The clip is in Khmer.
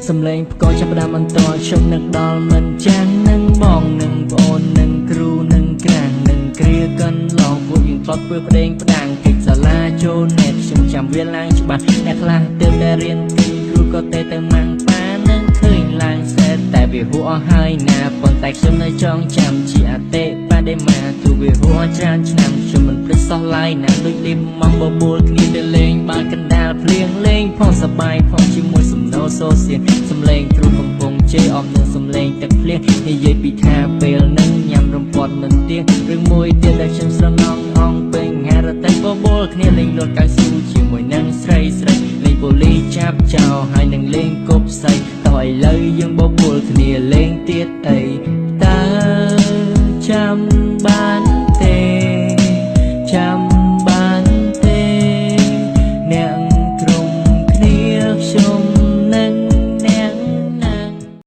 សំលេងផ្គរចាប់ផ្ដើមបន្ត ខ្ញុំនឹកដល់មិនចាំង នឹងបងនឹងប្អូននឹងគ្រូនឹងក្រាំងនឹងគ្រាកន្លង ពួកយើងធ្លាប់ធ្វើផ្ដេងផ្ដាងកិច្ចសាលាចូលណែត ខ្ញុំចាំវាឡើងច្បាស់ អ្នកខ្លះទើបតែរៀនទិញ គ្រូក៏ទេទៅម៉ាំងប៉ានឹងឃើញឡើងសេត តែវាហួអស់ហើយណា ប៉ុន្តែខ្ញុំនៅចងចាំជាអតិបដិមា ទោះវាហួច្រើនឆ្នាំ ខ្ញុំមិនភ្លេចសោះឡើយណា ដូចលីមម៉ងបបួលគ្នាទៅលេងបាល់កណ្ដាលភ្លៀង លេងផងសបាយផងជាមួយសំណោសូសៀង សំលេងគ្រូកំពុងជេរអមនឹងសំលេងទឹកភ្លៀង និយាយពីថាពេលនឹងញ៉ាំរំពាត់មិនទៀង។ រឿងមួយទៀតដែលខ្ញុំស្រណងអង្គពេញហារតី បបួលគ្នាលេងលោតកៅស៊ូជាមួយនឹងស្រីស្រី លេងប៉ូលីចាប់ចោល ហើយនឹងលេង